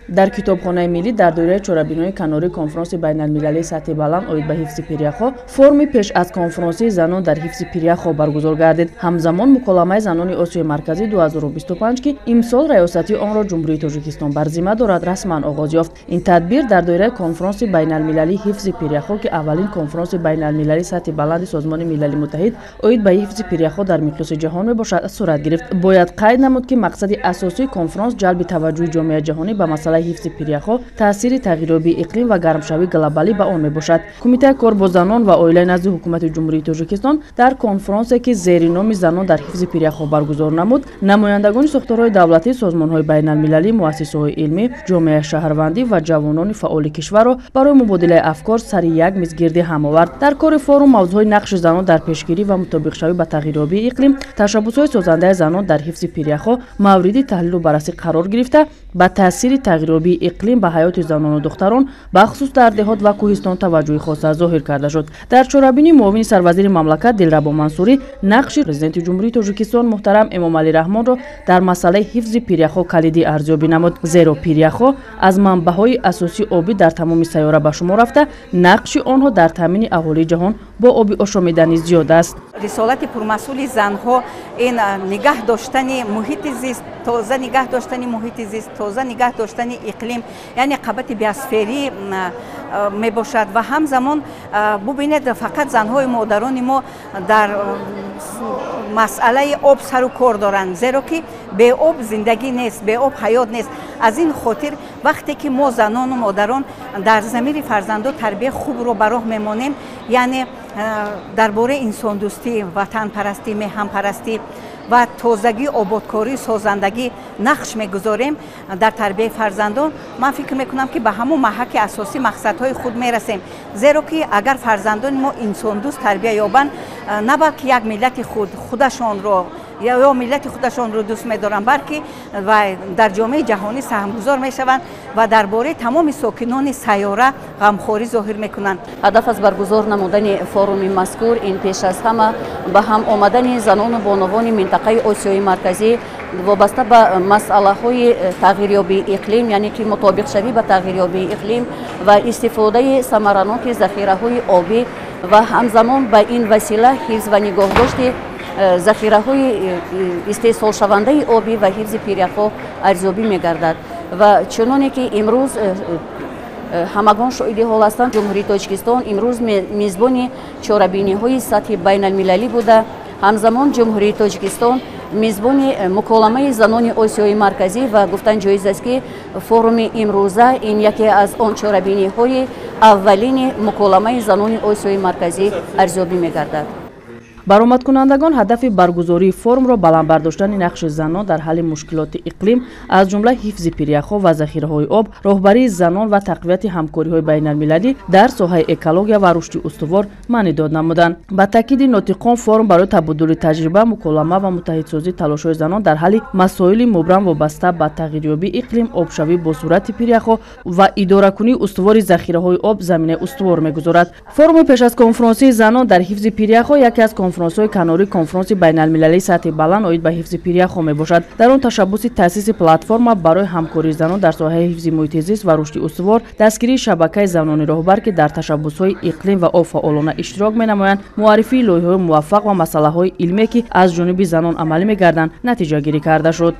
Дар Китобхонаи миллӣ дар доираи чорабиниҳои канории конфронси байналмилалии сатҳи баланд оид ба ҳифзи пиряхҳо форуми пеш аз конфронсии занон дар ҳифзи пиряхҳо баргузор гардид. Ҳамзамон муколамаи занони Осиёи Марказӣ 2025, ки имсол раёсати онро Ҷумҳурии Тоҷикистон бар зимма дорад, расман оғоз ёфт. Ин тадбир дар доираи конфронси байналмилалии ҳифзи пиряхҳо, ки аввалин конфронси байналмилалии сатҳи баланди Созмони Милали Муттаҳид оид ба ҳифзи пиряхҳо дар миқёси ҷаҳон мебошад, сурат гирифт. Бояд қайд намуд, ки мақсади асосии конфронс ҷалби таваҷҷӯҳи ҷомеаи ҷаҳонӣ ба масъалаи ҳифзи пиряхҳо, таъсири тағйирёбии иқлим ва гармшавии глобалӣ ба он мебошад. Кумитаи кор бо занон ва оилаи назди Ҳукумати Ҷумҳурии Тоҷикистон дар конфронсе, ки зери номи занон дар ҳифзи пиряхҳо баргузор намуд, намояндагони сохторҳои давлатӣ, созмонҳои байналмилалӣ, муассисаҳои илмӣ, ҷомеаи шаҳрвандӣ ва ҷавонони фаъоли кишварро барои мубодилаи афкор сари як миз гирди ҳам овард. Дар кори форум мавзӯъҳои нақши занон дар пешгирӣ ва мутобиқшавӣ ба тағйирёбии иқлим, ташаббусҳои созандаи занон дар ҳифзи пиряхҳо мавриди таҳлилу баррасӣ қарор гирифта, ба таъсири тағйирёбии иқлим ба ҳаёти занону духтарон, бахусус дар деҳот ва кӯҳистон, таваҷҷӯҳи хоса зоҳир карда шуд. Дар чорабинӣ муовини сарвазири мамлакат Дилрабо Мансурӣ нақши Президенти Ҷумҳурии Тоҷикистон муҳтарам Эмомалӣ Раҳмонро дар масъалаи ҳифзи пиряхҳо калидӣ арзёбӣ намуд, зеро пиряхҳо аз манбаъҳои асосии обӣ дар тамоми сайёра ба шумор рафта, нақши онҳо дар таъмини аҳолии ҷаҳон бо оби ошомиданӣ зиёд аст. Рисолати пурмасъули занҳо ин нигаҳ доштани муҳити зист, тоза нигаҳ доштани муҳити зист, тоза нигаҳ доштани иқлим, яъне қабати биосферӣ мебошад. Ва ҳамзамон бубинед, фақат занҳои модарони мо дар масъалаи об сару кор доранд, зеро ки бе об зиндагӣ нест, бе об ҳаёт нест. Аз ин хотир вақте ки мо занону модарон дар замири фарзандо тарбияи хубро ба роҳ мемонем, яъне дар бораи инсондӯстӣ, ватанпарастӣ, меҳанпарастӣ ва тозагӣ, ободкорӣ, созандагӣ нақш мегузорем дар тарбияи фарзандон, ман фикр мекунам, ки ба ҳамон маҳаки асосӣ мақсадҳои худ мерасем. Зеро ки агар фарзандони мо инсондӯст тарбия ёбанд, на балки як миллати худ худашонро ё миллати худашонро дӯст медоранд, балки ва дар ҷомеаи ҷаҳонӣ саҳмгузор мешаванд ва дар бораи тамоми сокинони сайёра ғамхорӣ зоҳир мекунанд. Ҳадаф аз баргузор намудани форуми мазкур ин пеш аз ҳама ба ҳам омадани занону бонувони минтақаи Осиёи Марказӣ вобаста ба масъалаҳои тағйирёбии иқлим, яъне ки мутобиқшавӣ ба тағйирёбии иқлим ва истифодаи самараноки захираҳои обӣ ва ҳамзамон ба ин васила ҳифз ва нигоҳдошти захираҳои истеҳсолшавандаи обӣ ва ҳифзи пиряхҳо арзёбӣ мегардад. Ва чуноне ки имрӯз ҳамагон шоҳиди ҳол ҳастанд, Ҷумҳурии Тоҷикистон имрӯз мизбони чорабиниҳои сатҳи байналмилалӣ буда, ҳамзамон Ҷумҳурии Тоҷикистон мизбони муколамаи занони Осиёи Марказӣ ва гуфтан ҷоиз аст, ки форуми имрӯза ин яке аз он чорабиниҳои аввалини муколамаи занони Осиёи Марказӣ арзёбӣ мегардад. Баромадкунандагон ҳадафи баргузории форумро баланд бардоштани нақши занон дар ҳалли мушкилоти иқлим, аз ҷумла ҳифзи пиряхҳо ва захираҳои об, роҳбарии занон ва тақвияти ҳамкориҳои байналмилалӣ дар соҳаи экология ва рушди устувор маънидод намуданд. Ба таъкиди нотиқон, форум барои табодули таҷриба, муколама ва муттаҳидсозии талошҳои занон дар ҳалли масоили мубрам вобаста ба тағйирёбии иқлим, обшавӣ бо суръати пиряхҳо ва идоракунии устувори захираҳои об заминаи устувор мегузорад. Форуми пеш аз конфронсии занон дар ҳифзи пиряхҳо яке аз конфронсҳои канории конфронси байналмилалии сатҳи баланд оид ба ҳифзи пиряхҳо мебошад. Дар он ташаббуси таъсиси платформа барои ҳамкории занон дар соҳаи ҳифзи муҳити зист ва рушди устувор, дастгирии шабакаи занони роҳбар, ки дар ташаббусҳои иқлим ва об фаъолона иштирок менамоянд, муаррифии лоиҳаҳои муваффақ ва масъалаҳои илмие, ки аз ҷониби занон амалӣ мегарданд, натиҷагирӣ карда шуд.